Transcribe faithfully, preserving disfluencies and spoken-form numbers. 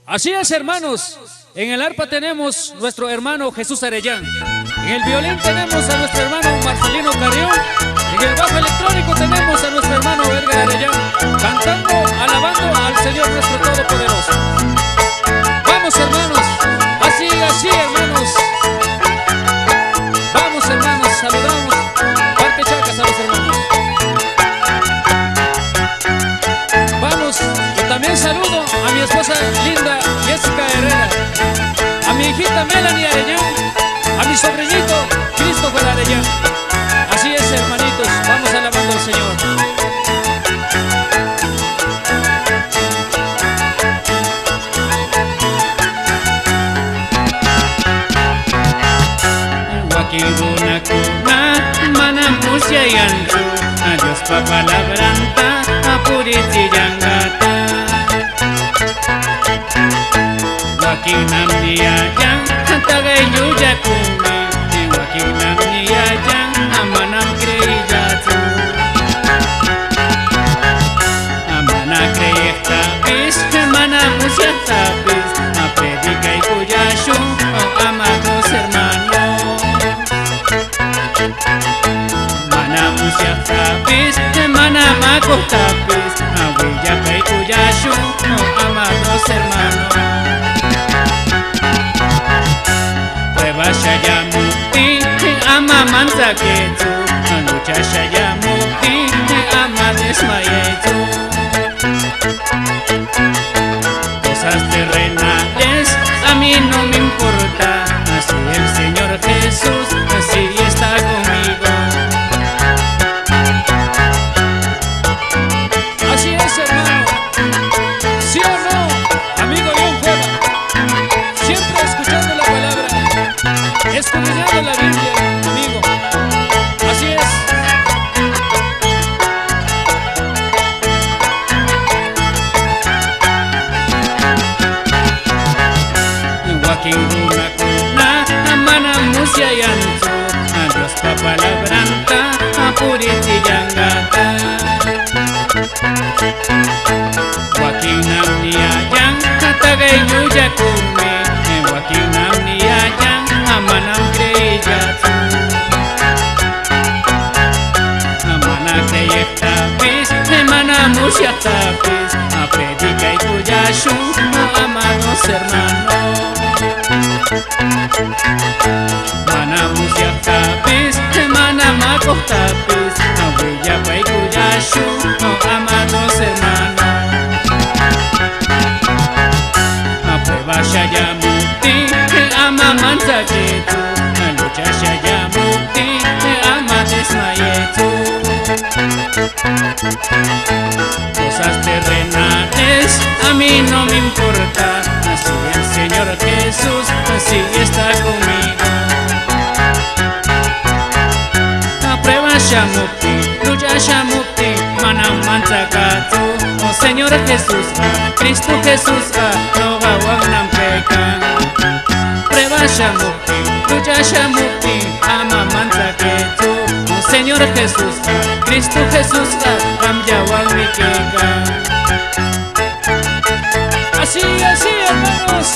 Así es, hermanos. En el arpa tenemos nuestro hermano Jesús Arellán. En el violín tenemos a nuestro hermano Marcelino Carrión. En el bajo electrónico tenemos a nuestro hermano Edgar Arellán, cantando, alabando al Señor nuestro Todopoderoso. Vamos, hermanos. Así, así, hermanos. Vamos, hermanos. Saludamos. Parte Chacas a los hermanos. Vamos, y también saludo a mi esposa linda, Jessica Herrera, a mi hijita Melanie Arellán, a mi sobrinito Christopher Arellán. Así es, hermanitos, vamos alabando al Señor. Wakin runakuna manam musyayanchu Diospa palabranta purichillangata. Wakinnam niyallan, tagay llullacunmi, wakinnam niyallan, manam creyillachu. Mana creyigtapis, mana musyagtapis, predicaycullashun, amados hermanos. Mana musyagtapis, mana macugtapis, willapaycullashun, amados hermanos. Prueba shayamuptin ama mantsakuychu, lucha shayamuptin ama desmayaychu. Cosas terrenales a mí no me importa, si el Señor Jesús sí está conmigo. Así es, hermano. ¿Sí o no, amigo León Cueva? Siempre escuchando la palabra, escudriñando la Biblia, amigo. Así es. Wakin runakuna manam musyayanchu Diospa palabranta purichillangata. Wakinnam niyallan, tagay llullacunmi, wakinnam niyallan, manam creyillachu. Mana creyigtapis, mana musyagtapis, predicaycullashun, amados hermanos. Mana musyagtapis, mana macugtapis, willapaycullashun, amados hermanos. Prueba shayamuptin ama mantsakuychu, lucha shayamuptin ama desmayaychu. Cosas terrenales a mí no me importa, si el Señor Jesús sí está conmigo. Prueba shamuptin, lucha shamuptin, manam mantsacuychu. Señor Jesusga, Cristo Jesusga noqawannam caycan. Prueba shamuptin, lucha shamuptin, ama mantsacuychu. Señor Jesusga, Cristo Jesusga qamllawanmi caycan. Así, así, hermanos.